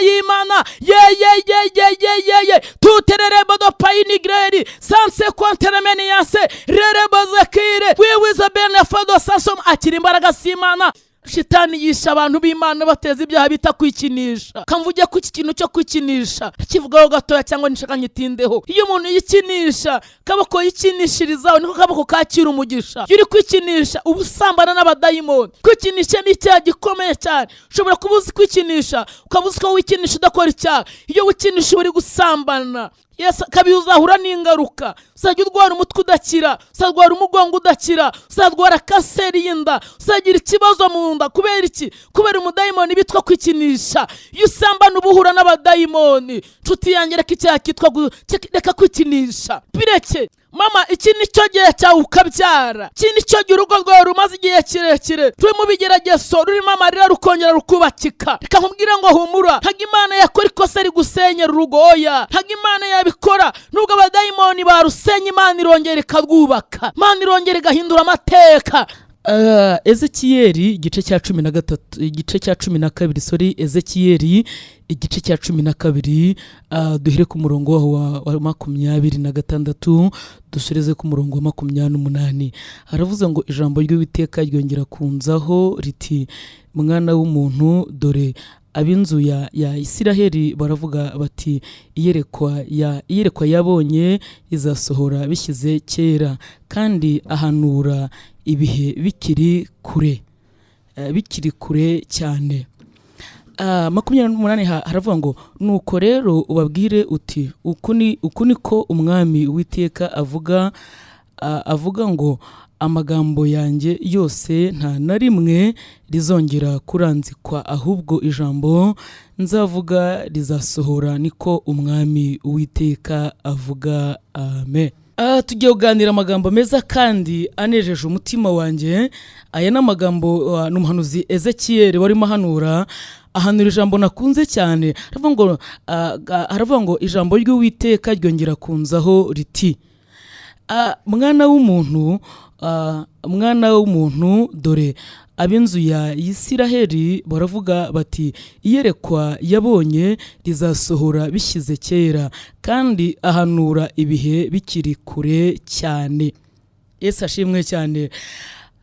y'Imana. Ye ye ye ye ye ye ye tutererebodo payinigreri sanse konteremeniyase rerebozekire wiwizo benefado sasom. Akira imbaraga z'Imana. Shitani yisha abantu b'Imana, bateza ibyaha bita kwikinisha. Kamvuge ko iki kintu cyo kwikinisha kivugaho gatoya cyangwa nishaka nyitindeho. Iyo umuntu yikinisha, kaboko yikinishirizaho niko kaboko kakira umugisha. Iyo uri kwikinisha, uba usambana n'abadayimoni. Kwikinisha ni icyaha gikomeye cyane. Ushobora kuba uzi kwikinisha, ukaba uzi ko wikinisha udakora icyaha. Iyo wikinisha, uba uri gusambana. Yesu kabiri, uzahura n'ingaruka. Uzajya urwara umutwe udakira, uzarwara umugongo udakira, uzarwara kanseri y'inda, uzagira ikibazo mu nda. Kubera iki? Kubera umudayimoni bitwa kwikinisha. Iyo usambana, uba uhura n'abadayimoni. Nshuti yanjye, reka icyaha cyitwa reka kwikinisha, bireke. Mama, iki ni cyo gihe cyawe ukabyara. Iki ni cyo gihe urugo rwawe rumaze igihe kirekire ruri mu bigeragezo, rurimo amarira, rukongera rukubakika. Reka nkubwire ngo humura. Ntabwo Imana yakora ikosa rigusenyera urugo. Oya, ntabwo Imana yabikora. Nubwo abadayimoni barusenya, Imana irongera ikarwubaka, Imana irongera igahindura amateka. Ezekiyeli igice cya 13, igice cya 12, sorry, Ezekiyeli igice cya 12, duhere ku murongo waho wa 26, dusoreze ku murongo wa 28. Haravuze ngo: "Ijambo ry'Uwiteka ryongera kunzaho riti: Mwana w'umuntu, dore ab'inzu ya Isiraheli baravuga bati: Iyerekwa yabonye izasohora bishyize kera, kandi ahanura ibihe bikiri kure, bikiri kure cyane." 28 haravuga ngo: "Nuko rero ubabwire uti: Uku niko Umwami Uwiteka avuga, avuga ngo: Amagambo yanjye yose nta na rimwe rizongera kuranzikwa, ahubwo ijambo nzavuga rizasohora, niko Umwami Uwiteka avuga. Amen." Tugiye kuganira amagambo meza kandi anejeje umutima wanjye. Aya ni amagambo, ni umuhanuzi Ezekiyeli warimo ahanura, ahanura ijambo nakunze cyane. Aravuga ngo: "Ijambo ry'Uwiteka ryongera kunzaho riti: Mwana w'umuntu, mwana w'umuntu, dore ab'inzu ya Isiraheli baravuga bati: Iyerekwa yabonye rizasohora bishyize kera, kandi ahanura ibihe bikiri kure cyane." Yesu ashimwe cyane.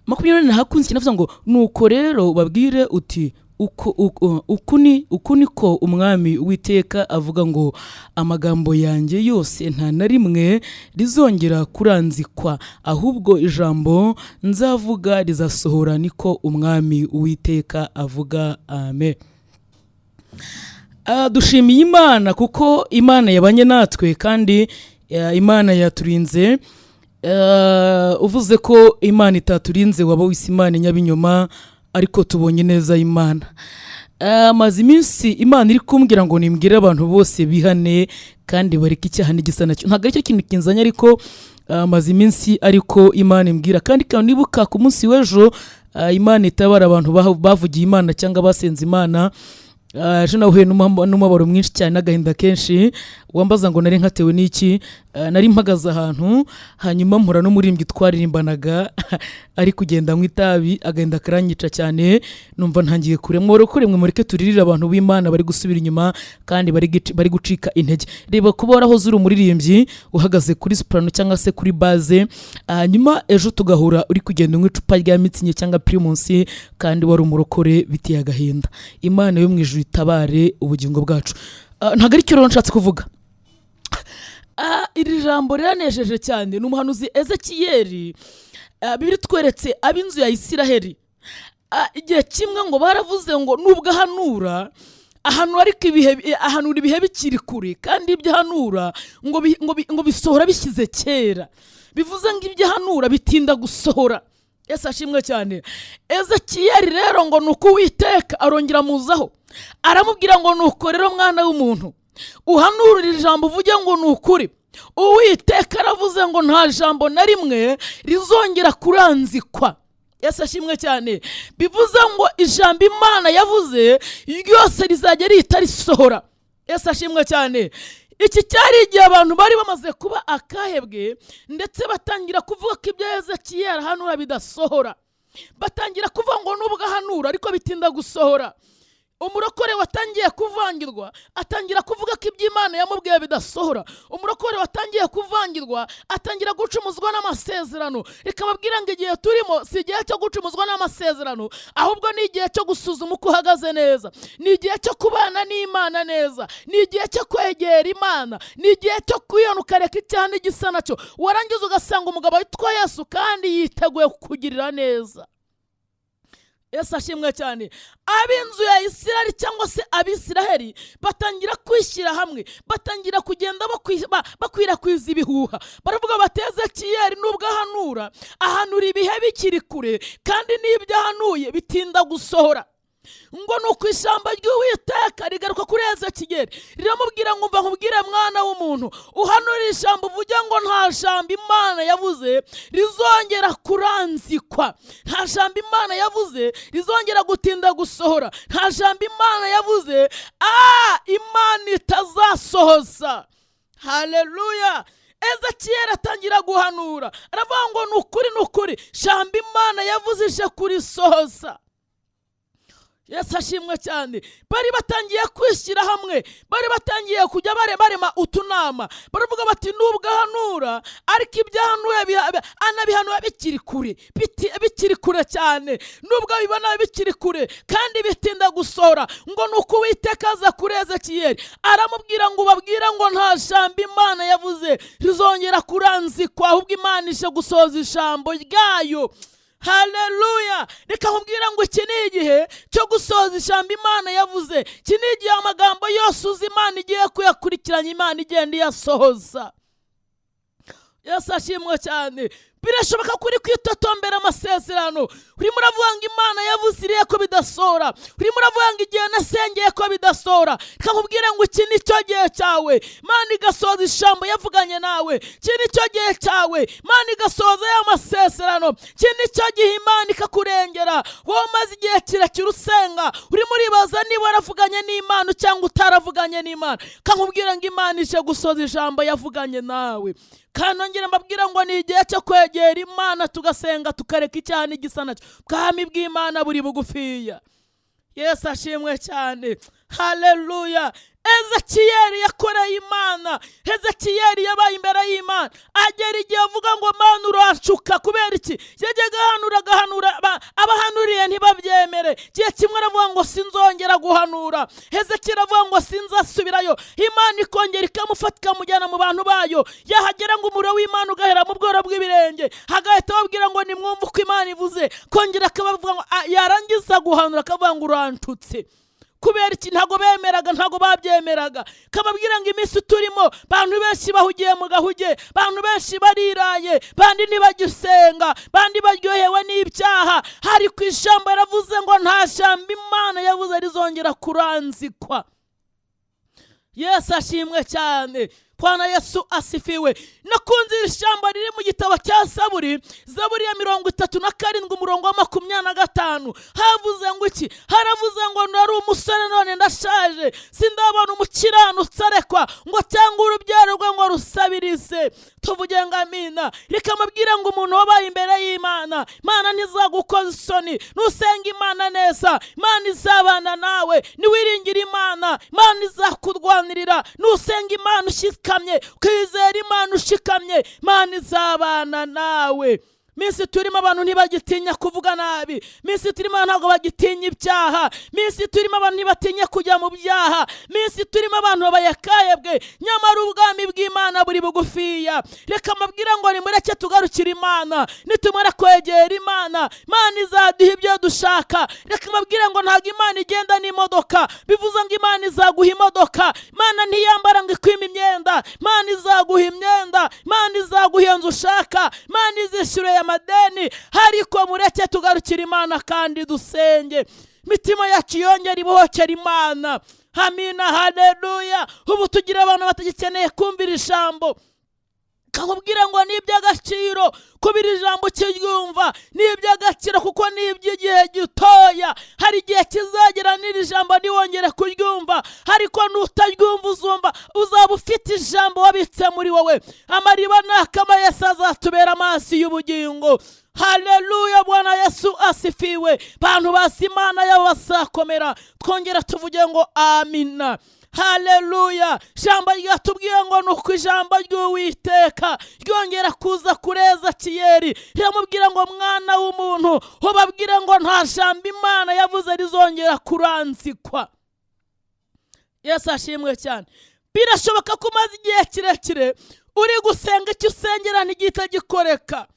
24 hakunze kinavuga ngo: "Nuko rero babwire uti: Uku niko Umwami Uwiteka avuga ngo: Amagambo yanjye yose nta na rimwe rizongera kuranzikwa, ahubwo ijambo nzavuga rizasohora, niko Umwami Uwiteka avuga. Amen." Dushimiye Imana kuko Imana yabanye natwe kandi Imana yaturinze. Uvuze ko Imana itaturinze, waba wise Imana inyabinyoma, ariko tubonye neza Imana. Maze iminsi Imana iri kumbwira ngo nimbwire abantu bose bihane kandi bareke icyaha n'igisa nacyo. Ntabwo aricyo kintu kinzanye, ariko maze iminsi ariko Imana imbwira. Kandi nibuka ku munsi w'ejo, Imana itabara abantu bavugiye Imana cyangwa basenze Imana. Ejo nahuye n'umubabaro mwinshi cyane n'agahinda kenshi. Wambaza ngo nari nkatewe n'iki? Nari mpagaze ahantu, hanyuma mpura n'umuririmbyi twaririmbanaga ari kugenda anywa itabi, agahinda karanyica cyane, numva ntangiye kure. Mworokore mwe, mureke turirire abantu b'Imana bari gusubira inyuma kandi bari gucika intege. Reba kuba warahoze uri umuririmbyi uhagaze kuri soprano cyangwa se kuri basse, hanyuma ejo tugahura uri kugenda unywa icupa rya Mützig cyangwa Primus kandi wari umurokore, biteye agahinda. Imana yo mu ijuru itabare ubugingo bwacu. Ntabwo ari cyo rero nshatse kuvuga. Iri jambo riranejeje cyane. Ni umuhanuzi Ezekiyeli. Bibiliya itweretse ab'inzu ya Isiraheli. Igihe kimwe ngo baravuze ngo nubwo ahanura, ahanura ariko ibihe, ahanura ibihe bikiri kure, kandi ibyo ahanura ngo bisohora bishyize kera. Bivuze ngo ibyo ahanura bitinda gusohora. Yesu ashimwe cyane. Ezekiyeli rero ngo ni uko Uwiteka arongera amuzaho, aramubwira ngo: "Nuko rero, mwana w'umuntu, uhanurire ijambo, uvuge ngo: Ni ukuri Uwiteka aravuze ngo nta jambo na rimwe rizongera kuranzikwa." Yesu ashimwe cyane. Bivuze ngo ijambo Imana yavuze ryose rizajya rihita risohora. Yesu ashimwe cyane. Iki cyari igihe abantu bari bamaze kuba akahebwe, ndetse batangira kuvuga ko ibyo Ezekiyeli ahanura bidasohora. Batangira kuvuga ngo nubwo ahanura ariko bitinda gusohora. Umurokore watangiye kuvangirwa atangira kuvuga ko iby'Imana yamubwiye bidasohora. Umurokore watangiye kuvangirwa atangira gucumuzwa n'amasezerano. Reka mbabwire ngo igihe turimo si igihe cyo gucumuzwa n'amasezerano, ahubwo ni igihe cyo gusuzuma uko uhagaze neza, ni igihe cyo kubana n'Imana neza, ni igihe cyo kwegera Imana, ni igihe cyo kwihana ukareka icyaha n'igisa nacyo, warangiza ugasanga umugabo witwa Yesu kandi yiteguye kukugirira neza. Yesu ashimwe cyane. Ab'inzu ya Isiraheli cyangwa se Abisiraheli batangira kwishyira hamwe, batangira kugenda bakwirakwiza ibihuha. Baravuga bati Ezekiyeli nubwo ahanura, ahanura ibihe bikiri kure, kandi n'ibyo ahanuye bitinda gusohora. Ngo ni uko ijambo ry'Uwiteka rigaruka kuri Ezekiyeli riramubwira ngo umva nkubwire mwana w'umuntu, uhanure ijambo uvuge ngo nta jambo Imana yavuze rizongera kuranzikwa, nta jambo Imana yavuze rizongera gutinda gusohora, nta jambo Imana yavuze Imana itazasohoza. Haleluya. Ezekiyeli atangira guhanura aravuga ngo ni ukuri, ni ukuri, jambo Imana yavuze ije kurisohoza. Yesu ashimwe cyane. Bari batangiye kwishyira hamwe, bari batangiye kujya barema utunama, baravuga bati nubwo ahanura ariko ibyo ahanuye anabihanura bikiri kure, bikiri kure cyane, nubwo abibona bikiri kure kandi bitinda gusohora. Ngo ni uko Uwiteka aza kuri Ezekiyeli aramubwira ngo ubabwire ngo nta jambo Imana yavuze rizongera kuranzikwa, ahubwo Imana ije gusohoza ijambo ryayo. Haleluya. Reka nkubwire ngo iki ni igihe cyo gusohoza ijambo Imana yavuze. Iki ni igihe amagambo yose uzi Imana igiye kuyakurikiranya, Imana igenda iyasohoza. Yesu ashimwe cyane. Birashoboka ko uri kwitotombera amasezerano, urimo uravuga ngo Imana yavuze iriya ko bidasohora, urimo uravuga ngo igihe nasengeye ko bidasohora. Reka nkubwire ngo iki ni cyo gihe cyawe, Imana igasohoza ijambo yavuganye nawe. Iki ni cyo gihe cyawe, Imana igasohoza ya masezerano. Iki ni cyo gihe Imana ikakurengera. Wowe umaze igihe kirekire usenga, urimo uribaza niba waravuganye n'Imana cyangwa utaravuganye n'Imana. Reka nkubwire ngo Imana ije gusohoza ijambo yavuganye nawe. Kandi nongera mbabwira ngo ni igihe cyo kwegera Imana tugasenga, tukareka icyaha n'igisa nacyo. Ubwami bw'Imana buri bugufiya. Yesu ashimwe cyane. Haleluya. Ezekiyeli yakoreye Imana, Ezekiyeli yabaye imbere y'Imana, agera igihe avuga ngo Mana uranshuka. Kubera iki? Yajyaga ahanura agahanura, abahanuriye ntibabyemere. Igihe kimwe aravuga ngo sinzongera guhanura. Ezekiyeli aravuga ngo sinzasubirayo. Imana ikongera ikamufata ikamujyana mu bantu bayo, yahagera ngo umuriro w'Imana ugahera mu bworo bw'ibirenge, hagahita babwira ngo nimwumve uko Imana ivuze. Kongera akabavuga ngo yarangiza guhanura akavuga ngo urantutse. Kubera iki? Ntago bemeraga, ntago babyemeraga. Kababwira ngo iminsi turimo bantu benshi bahugiye mu gahuge, bantu benshi bariraye, bandi ntibagisenga, bandi baryohewe n'ibyaha. Hari ku ijambo yaravuze ngo nta jambo Imana yavuze rizongera kuranzikwa. Yesu ashimwe cyane. Bwana Yesu asifiwe. Nakunze iri jambo riri mu gitabo cya Zaburi, Zaburi ya 37 umurongo wa 25. Havuze ngo iki? Haravuze ngo nari umusore none ndashaje, sindabona umukiranutsi arekwa ngo cyangwa urubyaro rwe ngo rusabirize. Tuvuge ngo amina. Reka mbabwire ngo umuntu wabaye imbere y'Imana, Imana ntizagukoza isoni. Nusenga Imana neza, Imana izabana nawe. Niwiringira Imana, Imana izakurwanirira. Nusenga Imana ushikamye, ukizera Imana ushikamye, Imana izabana nawe. Minsi turimo abantu ntibagitinya kuvuga nabi, minsi turimo abantu ntabwo bagitinya ibyaha, minsi turimo abantu ntibatinya kujya mu byaha, minsi turimo abantu babayakayebwe, nyamara ubwami bw'Imana buri bugufiya. Reka mbabwire ngo nimureke tugarukire Imana, nitumara kwegera Imana, Imana izaduha ibyo dushaka. Reka mbabwire ngo ntabwo Imana igenda n'imodoka, bivuze ngo Imana izaguha imodoka. Imana ntiyambara ngo ikwime imyenda, Imana izaguha imyenda, Imana izaguha inzu ushaka, Imana izishyura amadeni. Ariko mureke tugarukire Imana kandi dusenge, imitima yacu yongera ibohokera Imana. Amina, haleluya. Ubu tugira abantu batagikeneye kumvira ijambo. Kakubwira ngo ni iby'agaciro kubira ijambo ukiryumva, ni iby'agaciro kuko ni iby'igihe gitoya. Hari igihe kizagera n'iri jambo ntiwongere kuryumva, ariko nutaryumva uzumva uzaba ufite ijambo wabitse muri wowe. Amariba nakama, Yesu azatubera amazi y'ubugingo. Haleluya, Bwana Yesu asifiwe. Bantu bazi Imana yabo bazakomera. Twongera tuvuge ngo amina. Haleluya. Ijambo ryatubwiye ngo nuko ijambo ry'Uwiteka ryongera kuza kuri Ezekiyeli, riramubwira ngo mwana w'umuntu, ubabwire ngo nta jambo Imana yavuze rizongera kuranzikwa. Yesu ashimwe cyane. Birashoboka ko umaze igihe kirekire uri gusenga, icyo usengera ntigihita gikoreka.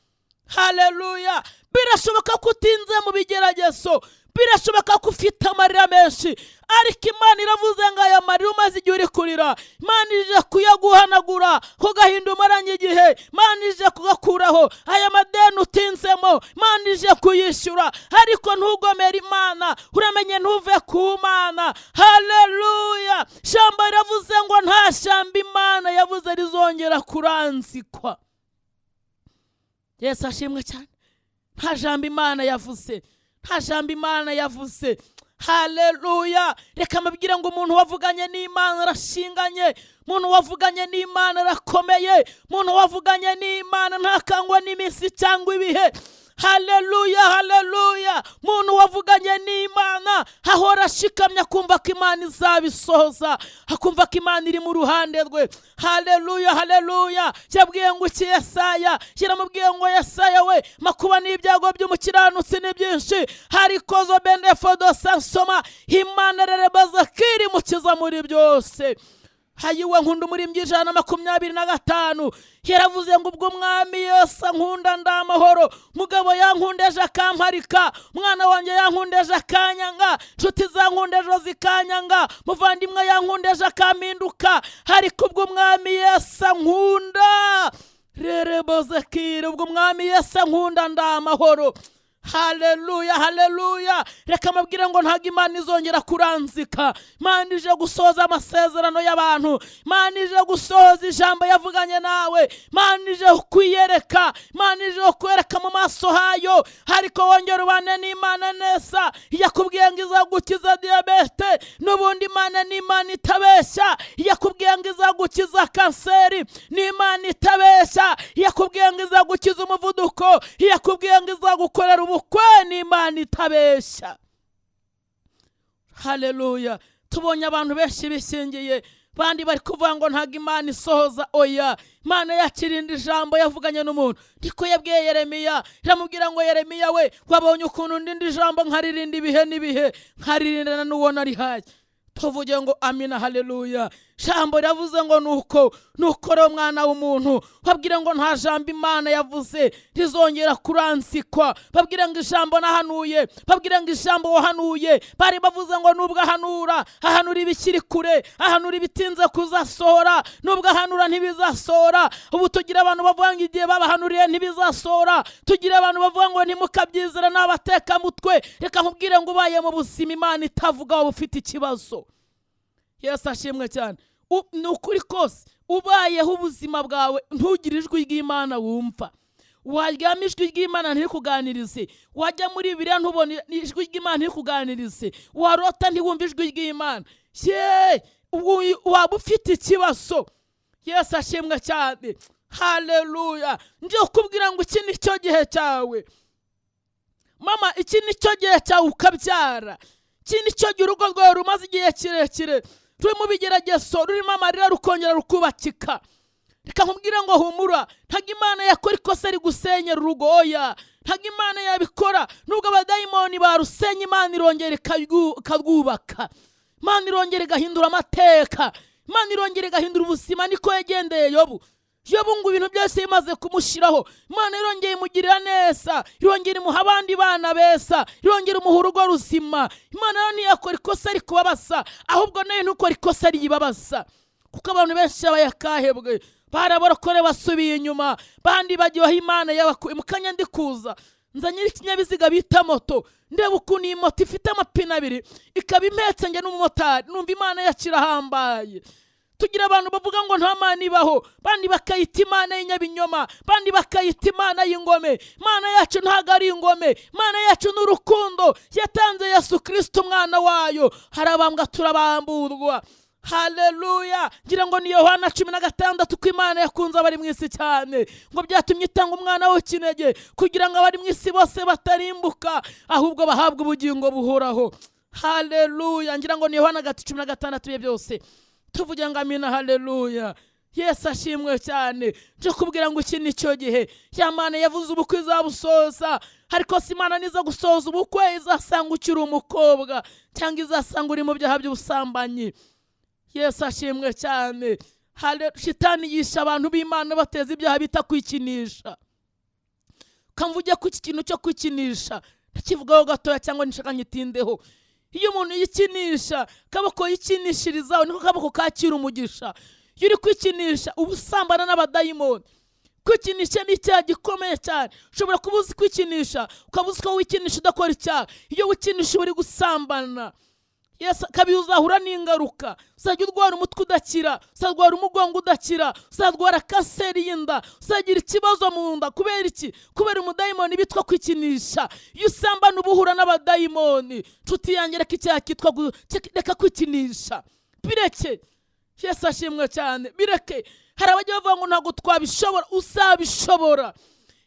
Haleluya. Birashoboka ko utinze mu bigeragezo, birashoboka ko ufite amarira menshi, ariko Imana iravuze ngo aya marira umaze igihe uri kurira, Imana ije kuyaguhanagura ku gahinda umaranye igihe, Imana ije kugakuraho. Aya madeni utinzemo, Imana ije kuyishyura. Ariko ntugomere Imana, uramenye ntuve ku Mana. Haleluya. Ijambo riravuze ngo nta jambo Imana yavuze rizongera kuranzikwa. Yesu ashimwe cyane. Nta jambo Imana yavuze, nta jambo Imana yavuze. Haleluya. Reka mbabwire ngo umuntu wavuganye n'Imana arashinganye, umuntu wavuganye n'Imana arakomeye, umuntu wavuganye n'Imana ntakangwa n'iminsi cyangwa ibihe. Haleluya, haleluya. Umuntu wavuganye n'Imana ahora ashikamye, akumva ko Imana izabisohoza, akumva ko Imana iri mu ruhande rwe. Haleluya, haleluya. Yabwiye ngo iki Yesaya, yaramubwiye ngo Yesaya we, makuba n'ibyago by'umukiranutsi ni byinshi, ariko zo benefo sansoma Imana rerebaza kiri mukiza muri byose. Hayiwe nkunda umurimbyi 125 yaravuze ngo ubwo Umwami Yesu ankunda ndamahoro, mugabo yankundeje akamparika, mwana wanjye yankundeje akanyanga, nshuti zankundeje zikanyanga, muvandimwe yankundeje akampinduka, ariko ubwo Umwami Yesu ankunda rerebozekire, ubwo Umwami Yesu ankunda ndamahoro. Haleluya, haleluya. Reka mbabwire ngo ntabwo Imana izongera kuranzika. Imana ije gusohoza amasezerano y'abantu, Imana ije gusohoza ijambo yavuganye nawe, Imana ije kwiyereka, Imana ije kwereka mu maso hayo. Ariko wongera ubane n'Imana neza. Yakubwiye ngo izagukiza diyabete, n'ubundi Imana ni Imana itabeshya. Yakubwiye ngo izagukiza kanseri, ni Imana itabeshya. Yakubwiye ngo izagukiza umuvuduko, yakubwiye ngo izagukorera ubukwe, ni Imana itabeshya. Haleluya. Tubonye abantu benshi bishingiye, bandi bari kuvuga ngo ntabwo Imana isohoza. Oya, Imana yakirinda ijambo yavuganye n'umuntu. Niko yabwiye Yeremiya, iramubwira ngo Yeremiya we, wabonye ukuntu ndinda ijambo nkaririnda ibihe n'ibihe, nkaririndana n'uwo narihaye. Tuvuge ngo amina, haleluya. Jambo ryavuze ngo nuko nuko rero mwana w'umuntu, babwire ngo nta jambo Imana yavuze rizongera kuranzikwa. Babwire ngo ijambo nahanuye, babwire ngo ijambo wahanuye. Bari bavuze ngo nubwo ahanura, ahanura ibikiri kure, ahanura ibitinze kuzasohora, nubwo ahanura ntibizasohora. Ubu tugira abantu bavuga ngo igihe babahanuriye ntibizasohora, tugira abantu bavuga ngo ntimukabyizera n'abatekamutwe. Reka nkubwire ngo ubaye mu buzima Imana itavuga waba ufite ikibazo. Yesu ashimwe cyane. Ni ukuri kose, ubayeho ubuzima bwawe ntugire ijwi ry'Imana wumva, waryama ijwi ry'Imana ntirikuganirize, wajya muri Bibiliya ntubone ijwi ry'Imana ntirikuganirize, warota ntiwumve ijwi ry'Imana, waba ufite ikibazo. Yesu ashimwe cyane. Haleluya. Ngiye kukubwira ngo iki ni cyo gihe cyawe mama, iki ni cyo gihe cyawe ukabyara, iki ni cyo gihe urugo rwawe rumaze igihe kirekire ruri mu bigeragezo, rurimo amarira, rukongera rukubakika. Reka nkubwire ngo humura, ntabwo Imana yakora ikosa rigusenyera urugo. Oya, ntabwo Imana yabikora. Nubwo abadayimoni barusenya, Imana irongera ikarwubaka, Imana irongera igahindura amateka, Imana irongera igahindura ubuzima. Niko yagendeye Yobu. Yobu ngo ibintu byose bimaze kumushiraho, Imana irongera imugirira neza, irongera imuha abandi bana beza, irongera imuha urugo ruzima. Imana rero ntiyakora ikosa rikubabaza, ahubwo nayo ntukora ikosa riyibabaza, kuko abantu benshi bayakahebwe barabarokore basubiye inyuma, bandi bagiye aho Imana yabakuye. Mu kanya ndi kuza nzanye ikinyabiziga bita moto, ndeba ukuntu iyi moto ifite amapine abiri ikaba impetse njye n'umumotari, numva Imana yakirahambaye. Tugira abantu bavuga ngo nta Mana ibaho, bandi bakayita Imana y'inyabinyoma, bandi bakayita Imana y'ingome. Imana yacu ntabwo ari ingome, Imana yacu ni urukundo. Yatanze Yesu Kristo umwana wayo, harabambwa turabamburwa. Haleluya! Ngira ngo ni Yohana 16, ko Imana yakunze abari mu isi cyane ngo byatumye itanga umwana w'ikinege kugira ngo abari mu isi bose batarimbuka, ahubwo bahabwe ubugingo buhoraho. Haleluya! Ngira ngo ni Yohana 16 ye byose tuvuge ngo amina. Haleluya! Yesu ashimwe cyane. Nje kubwira ngo iki nicyo gihe ya Mana yavuze ubukwe izabusoza. Ariko si Imana niza gusoza ubukwe izasanga ukiri umukobwa, cyangwa izasanga uri mu byaha by'ubusambanyi? Yesu ashimwe cyane. Shitani yisha abantu b'Imana bateza ibyaha bita kwikinisha. Kamvuge ku iki kintu cyo kwikinisha, ntakivugaho gatoya cyangwa nishaka nyitindeho. Iyo umuntu yikinisha, kaboko yikinishirizaho niko kaboko kakira umugisha. Iyo uri kwikinisha ubusambana n'abadayimoni. Kwikinisha ni icyaha gikomeye cyane. Ushobora kuba uzi kwikinisha, ukaba uzi ko wikinisha udakora icyaha. Iyo wikinisha uri gusambana. Yesu kabi uzahura n'ingaruka. Uzajya urwara umutwe udakira, uzarwara umugongo udakira, uzarwara kanseri y'inda, uzagira ikibazo mu nda. Kubera iki? Kubera umudayimoni bitwa kwikinisha. Iyo usambana uba uhura n'abadayimoni. Nshuti yanjye, reka icyaha cyitwa reka kwikinisha, bireke. Yesu ashimwe cyane, bireke. Hari abajya bavuga ngo ntabwo twabishobora. Uzabishobora.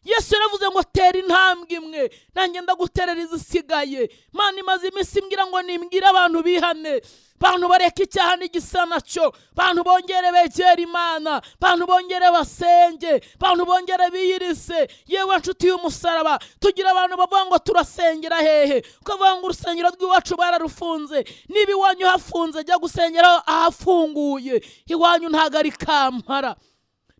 Yesu yaravuze ngo tera intambwe imwe, nanjye ndaguterera izisigaye. Mana imaze iminsi imbwira ngo nimbwire abantu bihane, bantu bareka icyaha n'igisa nacyo, bantu bongere begere Imana, bantu bongere basenge, bantu bongere biyirise. Yewe nshuti y'umusaraba, tugira abantu bavuga ngo turasengera hehe? Ukavuga ngo urusengero rw'iwacu bararufunze. Niba iwanyu hafunze, jya gusengera ahafunguye. Iwanyu ntago ari Kampala.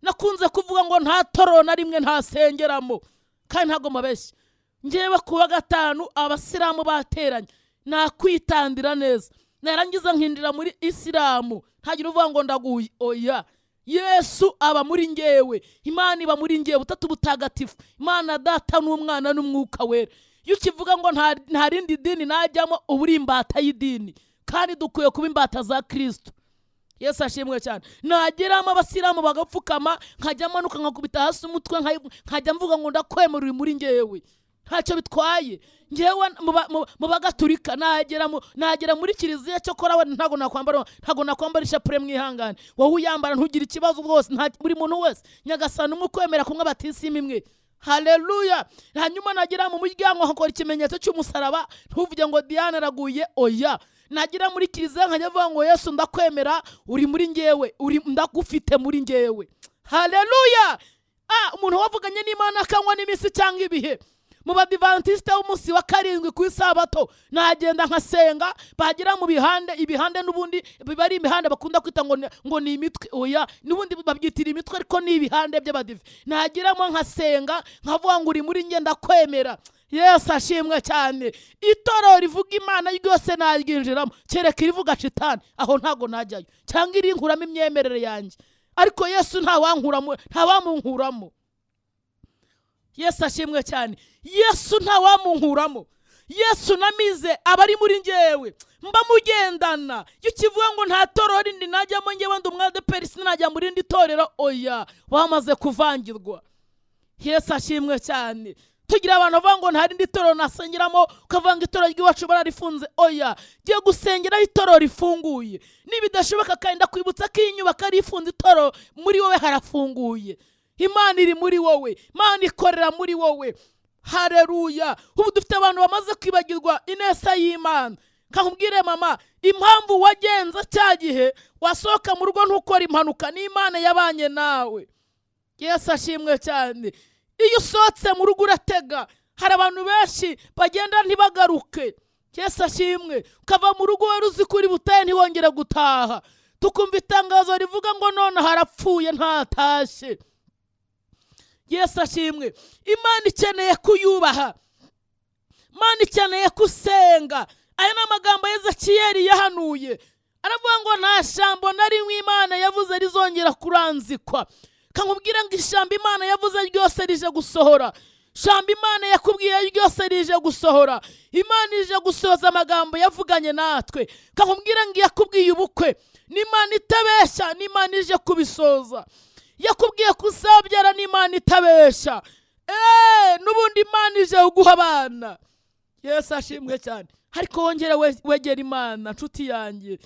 Nakunze kuvuga ngo nta toro na rimwe ntasengeramo, kandi ntago mabeshya. Ngewe kuwa gatanu abasilamu bateranye, nakwitandira neza, narangiza nkinjira muri isilamu. Ntagira uvuga ngo ndaguye, oya. Yesu aba muri ngewe, Imana iba muri ngewe, Butatu Butagatifu, Imana Data n'Umwana n'Umwuka Wera. Iyo ukivuga ngo nta rindi dini najyamo, uba uri imbata y'idini, kandi dukwiye kuba imbata za Kristo. Yesu ashimwe cyane. Nageramo abasilamu bagapfukama, nkajya manuka nkakubita hasi umutwe, nkajya mvuga ngo ndakwemera uri muri ngewe, ntacyo bitwaye. Ngewe mu bagaturika nagera muri kiliziya, cyokora we ntago nakwambara ishapure, mwihangane. Wowe uyambara ntugire ikibazo rwose, buri muntu wese Nyagasani umwe ukwemera kumwe batisimu imwe. Haleluya! Hanyuma nagera mu muryango nkakora ikimenyetso cy'umusaraba, ntuvuge ngo Diane araguye, oya. Nagira muri kiliziya nkajya mvuga ngo Yesu ndakwemera uri muri ngewe, uri ndagufite muri ngewe. Haleluya! Umuntu wavuganye n'Imana akanywa n'iminsi cyangwa ibihe. Mu badivantiste b'umunsi wa karindwi ku isabato nagenda nkasenga, bagera mu bihande, ibihande n'ubundi biba ari imihanda bakunda kwita ngo ni imitwe, oya, n'ubundi babyitira imitwe ariko ni ibihande by'abadive. Nageramo nkasenga nkavuga ngo uri muri nge ndakwemera. Yesu ashimwe cyane. Itorero rivuga Imana ryose naryinjiramo, kereka irivuga shitani, aho ntago najyayo, cyangwa irinkuramo imyemerere yanjye. Ariko Yesu ntawankuramo, ntawamunkuramo. Yesu ashimwe cyane. Yesu ntawamunkuramo. Yesu namize abari muri ngewe, mba mugendana. Iyo ukivuga ngo nta torero rindi najyamo, ngewe ndi umwadeperi sinajya muri rindi torero, oya, wamaze kuvangirwa. Yesu ashimwe cyane. Tugira abantu bavuga ngo nta rindi torero nasengeramo, ukavanga itorero ry'iwacu bararifunze, oya, giye gusengera itorero rifunguye. Nibidashoboka kandi ndakwibutsa ko iyi nyubako ari ifunze, itorero muri wowe harafunguye. Imana iri muri wowe, Imana ikorera muri wowe. Haleluya! Ubu dufite abantu bamaze kwibagirwa ineza y'Imana. Kakubwire mama, impamvu wagenza cya gihe wasohoka mu rugo ntukora impanuka, ni Imana yabanye nawe. Yesu ashimwe cyane. Iyo usohotse mu rugo uratega, hari abantu benshi bagenda ntibagaruke. Yesu ashimwe. Ukava mu rugo wari uzi ko uri butahe ntiwongere gutaha. Tukumva itangazo rivuga ngo none harapfuye ntatashye. Yesu ashimwe. Imana ikeneye kuyubaha, Imana ikeneye kusenga. Aya ni amagambo Ezekiyeli yahanuye, aravuga ngo nta shambo na rimwe Imana yavuze rizongera kuranzikwa. Kankubwira ngo ishambo Imana yavuze ryose rije gusohora. Shambo Imana yakubwiye ryose rije gusohora. Imana ije gusohoza amagambo yavuganye natwe. Kankubwira ngo yakubwiye ubukwe, n'Imana itabeshya, n'Imana ije kubisoza. Yakubwiye kuzabyara, n'Imana itabeshya. N'ubundi Imana ije kuguha abana. Yesu ashimwe cyane. Ariko wongere wegera Imana nshuti yanjye.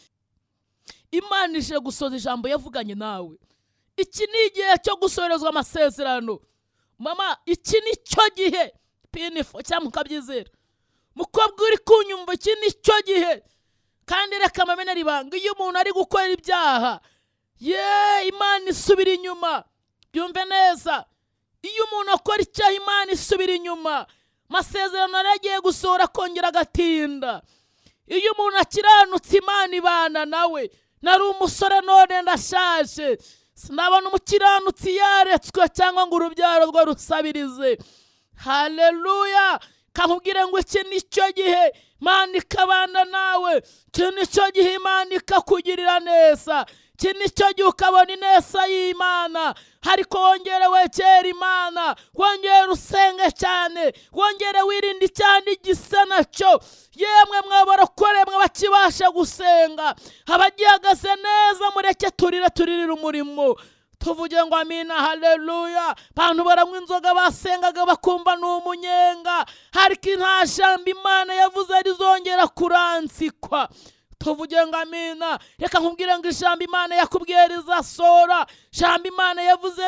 Imana ije gusoza ijambo yavuganye nawe. Iki ni igihe cyo gusorezwa amasezerano, mama. Iki ni cyo gihe pinifo cyangwa ukabyizera. Mukobwa uri kunyumva, iki ni cyo gihe. Kandi reka mbamenere ibanga: iyo umuntu ari gukora ibyaha, ye, Imana isubira inyuma. Byumve neza: iyo umuntu akora icyaha, Imana isubira inyuma. Amasezerano yari agiye gusohora akongera agatinda. Iyo umuntu akiranutse, Imana ibana nawe. Nari umusore, none ndashaje, sinabona umukiranutsi yaretswe cyangwa ngo urubyaro rwe rusabirize. Haleluya! Kakubwire ngo iki ni cyo gihe Imana ikabana nawe. Iki ni cyo gihe Imana ikakugirira neza. Iki ni cyo gihe ukabona ineza y'Imana. Ariko wongere wegere Imana, wongere usenge cyane, wongere wirinde icyaha n'igisa nacyo. Yemwe mwabarokore mwe bakibasha gusenga, abagihagaze neza, mureke turire, turirire umurimo, tuvuge ngo amina, haleluya. Abantu baranywa inzoga, basengaga bakumva ni umunyenga, ariko nta jambo Imana yavuze rizongera kuranzikwa. Tuvuge ngo amina. Reka nkubwire ngo ijambo Imana yakubwiye rizasohora. Ijambo Imana yavuze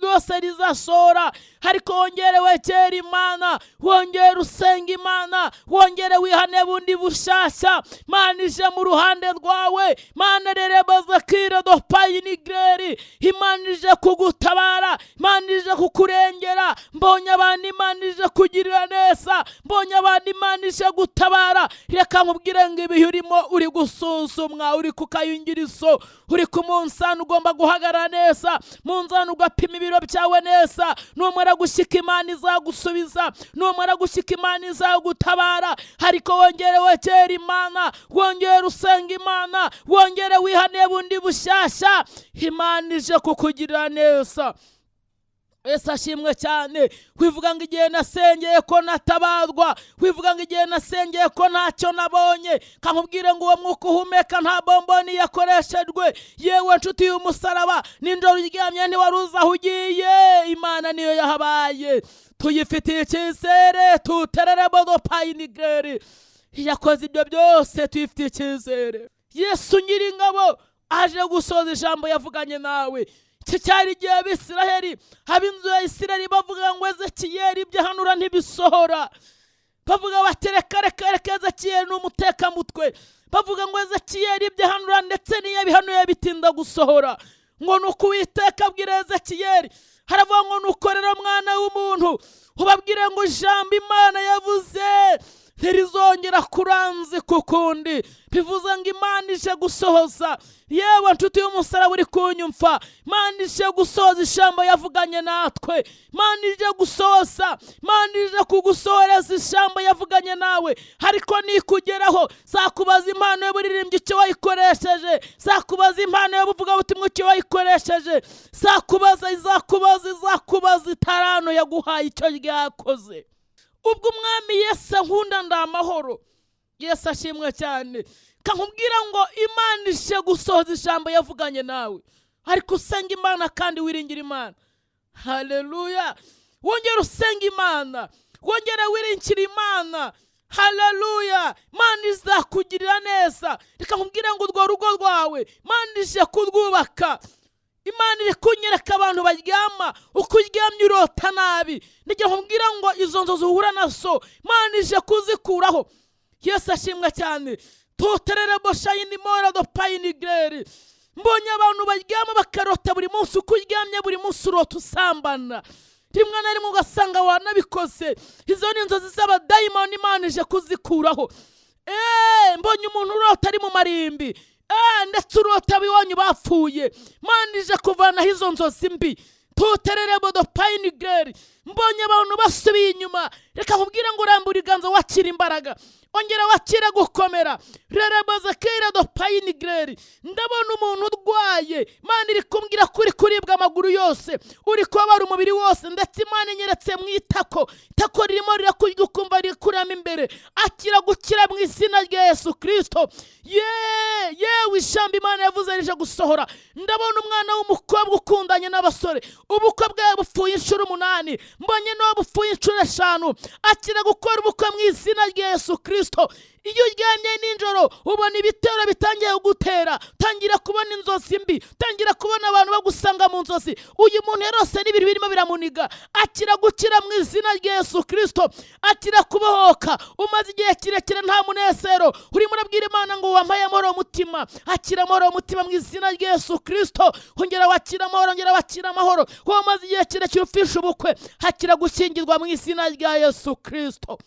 rwose rizasohora. Ariko wongere wegere Imana, wongere usenga Imana, wongere wihane bundi bushyashya. Imana ije mu ruhande rwawe. Imana rerebazakire dopayinigreri. Imana ije kugutabara, Imana ije kukurengera. Mbonye abantu Imana ije kugirira neza, mbonye abantu Imana ije gutabara. Reka nkubwire ngo ibihe urimo, uri gusuzumwa, uri ku kayungirizo, uri ku munzani. Ugomba guhagarara neza mu nzani, ugapima ibiro byawe neza. Numara gushyika, Imana izagusubiza. Numara gushyika, Imana izagutabara. Ariko wongere wegere Imana, wongere usenga Imana, wongere wihane bundi bushyashya. Imana ije kukugirira neza. Yesu ashimwe cyane. Wivuga ngo igihe nasengeye ko natabarwa, wivuga ngo igihe nasengeye ko ntacyo nabonye. Kankubwire ngo uwo mwuka uhumeka nta bomboni yakoreshejwe. Yewe nshuti y'umusaraba, nijoro uryamye ntiwari uzi aho ugiye. Imana niyo yahabaye, tuyifitiye icyizere. Tuterere bodopayinigeri yakoze ibyo byose, tuyifitiye icyizere. Yesu Nyiringabo aje gusoza ijambo yavuganye nawe. Iki cyari igihe Abisiraheli, ab'inzu ya Isiraheli, bavuga ngo Ezekiyeli ibyo ahanura ntibisohora. Bavuga bati: "Reka, reka, reka, Ezekiyeli ni umutekamutwe." Bavuga ngo Ezekiyeli ibyo ahanura, ndetse n'iyo abihanuye, bitinda gusohora. Ngo ni uko Uwiteka abwira Ezekiyeli, haravuga ngo: "Nuko rero, mwana w'umuntu, ubabwire ngo ijambo Imana yavuze ntirizongera kuranzika ukundi." Bivuze ngo Imana ije gusohoza. Yewe nshuti y'umusaraba uri kunyumva, Imana ije gusohoza ijambo yavuganye natwe. Imana ije gusohoza, Imana ije kugusohoreza ijambo yavuganye nawe. Ariko nikugeraho, zakubaza impano y'uburirimbyi icyo wayikoresheje, zakubaza impano y'ubuvugabutumwa icyo wayikoresheje, zakubaza, izakubaza, izakubaza itarano yaguhaye icyo ryakoze. Ubwo Umwami Yesu ankunda, ndi amahoro. Yesu ashimwe cyane. Kankubwira ngo Imana ije gusohoza ijambo yavuganye nawe. Ariko usenga Imana kandi wiringira Imana. Haleluya! Wongere usenga Imana, wongere wiringire Imana. Haleluya! Imana izakugirira neza. Reka nkubwire ngo urwo rugo rwawe Imana ije kurwubaka. Imana iri kunyereka abantu baryama, uko uryamye urota nabi. Nijya nkubwira ngo izo nzozi uhura nazo, Imana ije kuzikuraho. Yesu ashimwe cyane. Tuterere boshayini mora do payinigeri. Mbonye abantu baryama bakarota buri munsi. Uko uryamye buri munsi urota usambana, rimwe na rimwe ugasanga wanabikoze. Izo ni inzozi z'abadayimoni, Imana ije kuzikuraho. Mbonye umuntu urota ari mu marimbi, ndetse urota ab'iwanyu bapfuye. Imana ije kuvanaho izo nzozi mbi. Tuterere bodo payinigeri. Mbonye abantu basubiye inyuma. Reka nkubwire ngo urambure ibiganza, wakira imbaraga, ongera wakire gukomera. Rereboze do payinigeri. Ndabona umuntu urwaye. Imana iri kumbwira ko uri kuribwa amaguru yose, uri kubabara umubiri wose, ndetse Imana inyeretse mu itako. Itako ririmo rirakurya, ukumva rikuramo imbere. Akira gukira mu izina rya Yesu Kirisito. Ye yewe, ijambo Imana yavuze rije gusohora. Ndabona umwana w'umukobwa ukundanye n'abasore, ubukwe bwawe bupfuye inshuro 8, mbonye n'uwo bupfuye inshuro 5. Akira gukora ubukwe mu izina rya Yesu Kirisito. Iyo uryamye nijoro ubona ibitero bitangiye kugutera, tangira kubona inzozi mbi, tangira kubona abantu bagusanga mu nzozi. Uyu muntu yarose n'ibintu birimo biramuniga. Akira gukira mu izina rya Yesu Kirisito, akira kubohoka. Umaze igihe kirekire nta munezero, urimo urabwira Imana ngo wampaye amahoro y'umutima. Akira amahoro y'umutima mu izina rya Yesu Kirisito. Ongera wakira amahoro, ongera wakira amahoro. Wowe umaze igihe kirekire upfisha ubukwe, hakira gushyingirwa mu izina rya Yesu Kirisito.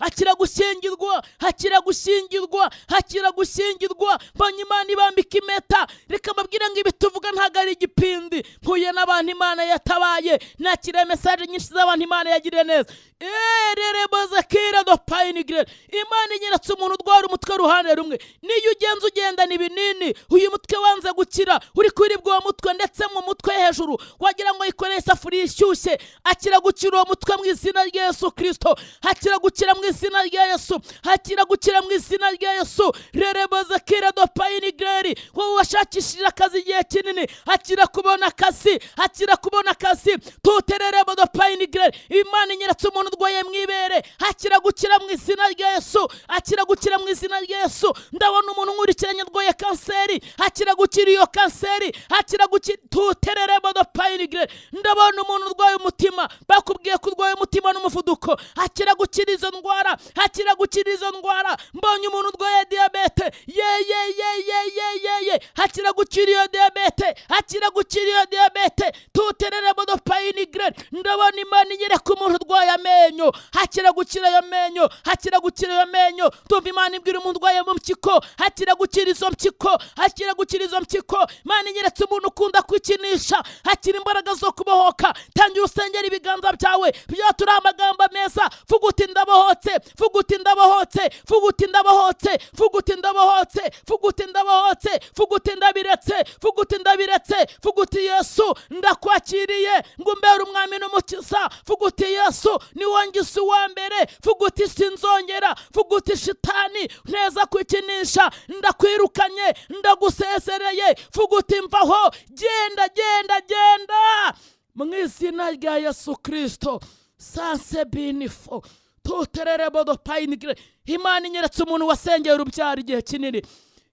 Hakira gushyingirwa, hakira gushyingirwa, hakira gushyingirwa. Mbonye Imana ibambika impeta. Reka mbabwire ngo ibi tuvuga ntabwo ari igipindi. Mpuye n'abantu Imana yatabaye, nakiriye message nyinshi z'abantu Imana yagiriye neza. Erereboze do payinigire. Imana inyeretse umuntu urwara umutwe uruhande rumwe. Niyo ugenza ugendana ibinini, uyu mutwe wanze gukira, uri kuribwa uwo mutwe, ndetse mu mutwe hejuru wagira ngo yikoreye isafuriya ishyushye. Akira gukira uwo mutwe mu izina rya Yesu Kirisito. Hakira gukira mu izina rya Yesu, hakira gukira mu izina rya Yesu. Rereboze kira do payinigeri. Wowe washakishije akazi igihe kinini, hakira kubona akazi, hakira kubona akazi. Tutererebo do payinigeri. Imana inyeretse umuntu urwaye mu ibere, hakira gukira mu izina rya Yesu, akira gukira mu izina rya Yesu. Ndabona umuntu nkurikiranye arwaye kanseri, hakira gukira iyo kanseri, hakira gukira. Tutererebo do payinigeri. Ndabona umuntu urwaye umutima, bakubwiye ko urwaye umutima n'umuvuduko, hakira gukira izo ndwara, hakira gukira izo ndwara. Mbonye umuntu urwaye diyabete, ye ye ye ye ye ye ye, hakira gukira iyo diyabete, hakira gukira iyo diyabete. Tutererebo do payinigeri. Ndabona Imana inyereka umuntu urwaye amenyo, hakira gukira ayo menyo, hakira gukira ayo menyo. Tumva Imana ibwira umuntu urwaye mu mpyiko, hakira gukira izo mpyiko, hakira gukira izo mpyiko. Imana inyeretse umuntu ukunda kwikinisha, hakira imbaraga zo kubohoka. Tangira usengera ibiganza byawe byatura amagambo meza. Vuga uti ndabohotse, vuga uti ndabohotse, vuga uti ndabohotse, vuga uti ndabohotse, vuga uti ndabohotse, vuga uti ndabiretse, vuga uti ndabiretse, vuga uti Yesu ndakwakiriye ngo umbere umwami n'umukiza. Vuga uti Yesu ni wongise uwa mbere. Vuga uti sinzongera. Vuga uti shitani nteza kwikinisha, ndakwirukanye, ndagusezereye. Vuga uti mvaho, genda genda genda mu izina rya Yesu Kirisito. Sanse binifo tutererebo do payinigire. Imana inyeretse umuntu wasengeye urubyaro igihe kinini.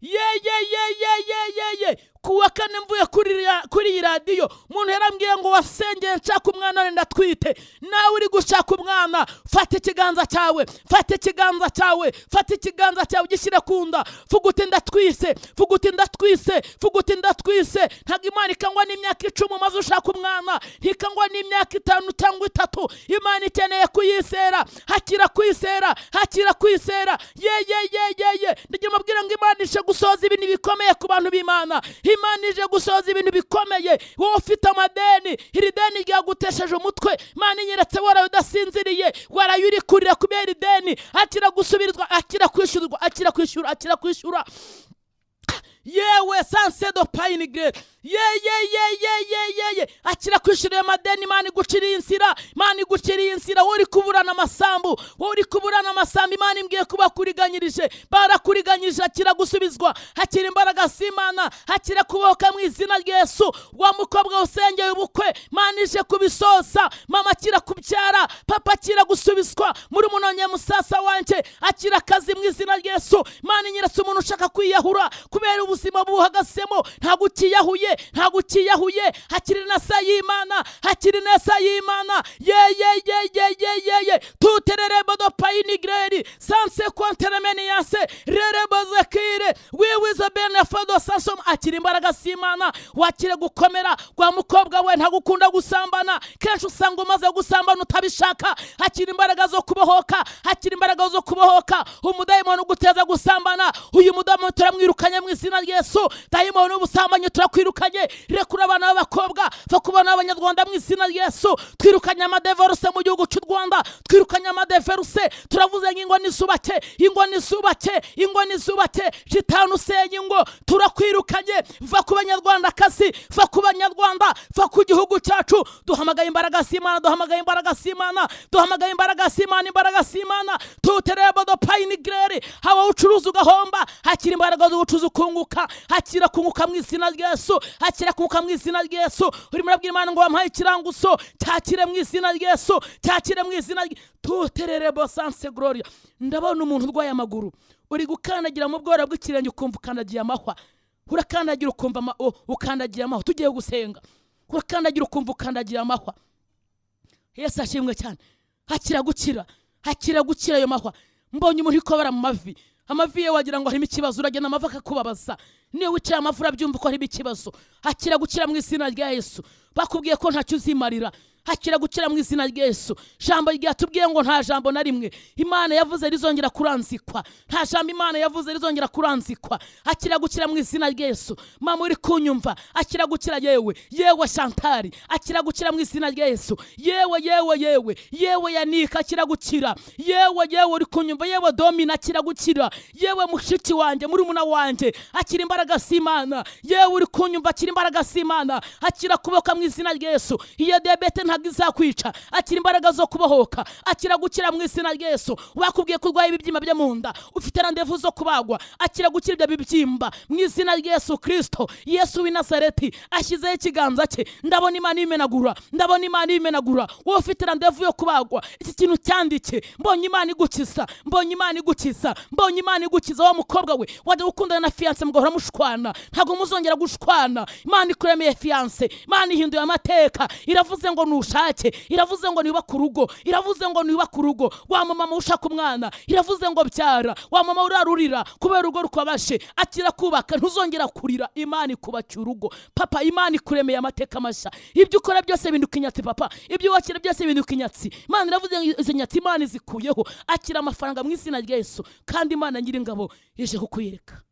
Ye ye ye ye ye ye ye. Kuwa kane mvuye kuri iyi radiyo, umuntu yarambwiye ngo wasengeye nshaka umwana wenda ndatwite. Nawe uri gushaka umwana, fata ikiganza cyawe, fata ikiganza cyawe, fata ikiganza cyawe ugishyire ku nda. Vuga uti ndatwise, vuga uti ndatwise, vuga uti ndatwise. Ntabwo Imana ikangwa n'imyaka 10 maze ushaka umwana, ntikangwa n'imyaka 5 cyangwa 3. Imana ikeneye kuyizera. Hakira kwizera, hakira kwizera. Ye ye ye ye ye. Ndagira mbabwire ngo Imana ije gusohoza ibintu bikomeye ku bantu b'Imana. Imana ije gusohoza ibintu bikomeye. Wowe ufite amadeni, iri deni ryagutesheje umutwe. Imana inyeretse waraye udasinziriye, waraye uri kurira kubera ideni. Akira gusubirizwa, akira kwishyurwa, akira kwishyura, akira kwishyura. Yewe sanse do payinigre. Ye ye ye ye ye ye ye. Akira kwishyura ayo madeni. Imana iguciriye inzira, Imana iguciriye inzira. Wowe uri kuburana amasambu, wowe uri kuburana amasambu, Imana imbwiye kuba kuriganyirije, barakuriganyirije. Akira gusubizwa, hakira imbaraga z'Imana, hakira kubohoka mu izina rya Yesu. Wa mukobwa usengeye ubukwe, Imana ije kubisoza. Mama akira kubyara, papa akira gusubizwa, muri munonye musasa wanjye akira akazi mu izina rya Yesu. Imana inyeretse umuntu ushaka kwiyahura kubera ubuzima buhagazemo, ntabwo ukiyahuye, ntabwo ukiyahuye. Hakiri neza y'Imana, hakiri neza y'Imana. Ye ye ye ye ye ye ye. Tutererebo do payinigreri sanse konteremeniyanse rerebo zekire wiwizo bene fado sansom. Akira imbaraga z'Imana, wakire gukomera. Kwa mukobwa we ntagukunda gusambana, kenshi usanga umaze gusambana utabishaka. Hakira imbaraga zo kubohoka, hakira imbaraga zo kubohoka. Umudayimoni uguteza gusambana, uyu mudayimoni turamwirukanye mu izina rya Yesu. Dayimoni w'ubusambanyi turakwirukanye. Rekura abana b'abakobwa, va ku bana b'abanyarwanda mu izina rya Yesu. Twirukanye amadeveruse mu gihugu cy'u Rwanda, twirukanye amadeveruse. Turavuze ngo ingo nizubake, ingo nizubake, ingo nizubake. Shitani usenya ingo turakwirukanye. Va ku banyarwandakazi, va ku banyarwanda, va ku gihugu cyacu. Duhamagaye imbaraga z'Imana, duhamagaye imbaraga z'Imana, duhamagaye imbaraga z'Imana, imbaraga z'Imana. Tuterebo do payinigreri. Hawa ucuruza ugahomba, hakira imbaraga z'ubucuruzi ukunguka, hakira kunguka mu izina rya Yesu. Akira kuka mu izina rya Yesu. Urimo urabwira Imana ngo wampaye ikiranguzo, cyakire mu izina rya Yesu, cyakire mu izina tuterere bosanse gloria. Ndabona umuntu urwaye amaguru, uri gukandagira mu bwora bw'ikirenge ukumva ukandagiye amahwa, urakandagira ukumva ukandagiye amahwa. Tugiye gusenga, urakandagira ukumva ukandagiye amahwa. Yesu ashimwe cyane. Hakira gukira, hakira gukira ayo mahwa. Mbonye umuntu ikobara mu mavi, amavi ye wagira ngo harimo ikibazo, uragenda amavi akakubabaza, niyo wicaye amavi urabyumva ko harimo ikibazo. Hakira gukira mu izina rya Yesu. Bakubwiye ko ntacyo uzimarira, hakira gukira mu izina rya Yesu. Jambo ryatubwiye ngo nta jambo na rimwe Imana yavuze rizongera kuranzikwa, nta jambo Imana yavuze rizongera kuranzikwa. Hakira gukira mu izina rya Yesu. Mama uri kunyumva, akira gukira. Yewe yewe Shantari, akira gukira mu izina rya Yesu. Yewe yewe yewe yewe Yanika, akira gukira. Yewe yewe uri kunyumva, yewe Domina, akira gukira. Yewe mushiki wanjye, murumuna wanjye, akira imbaraga z'Imana. Yewe uri kunyumva, akira imbaraga z'Imana, akira kuboka mu izina rya Yesu. Iyo diabete ntabwo izakwica, akira imbaraga zo kubohoka, akira gukira mu izina rya Yesu. Bakubwiye ko urwaye ibibyimba byo mu nda, ufite randevu zo kubagwa, akira gukira ibyo bibyimba mu izina rya Yesu Kristo. Yesu w'i Nazareti ashyizeho ikiganza cye, ndabona Imana imenagura, ndabona Imana imenagura. Wowe ufite randevu yo kubagwa, iki kintu cyandike, mbonye Imana igukiza, mbonye Imana igukiza, mbonye Imana igukiza. Wa mukobwa we wajya gukundana na fiance mugahora mushwana, ntabwo muzongera gushwana. Imana ikuremeye fiance, Imana ihinduye amateka, iravuze ngo nushake, iravuze ngo niyubake urugo, iravuze ngo niyubake urugo. Wa mama ushaka umwana, iravuze ngo byara. Wa mama urarurira kubera urugo rukubashe, akira kubaka, ntuzongera kurira. Imana ikubakiye urugo papa, Imana ikuremeye amateka mashya. Ibyo ukora byose binduka inyatsi papa, ibyo wakira byose binduka inyatsi. Imana iravuze ngo izo nyatsi Imana izikuyeho. Akira amafaranga mu izina rya Yesu, kandi Imana Nyiringabo ije kukuyereka.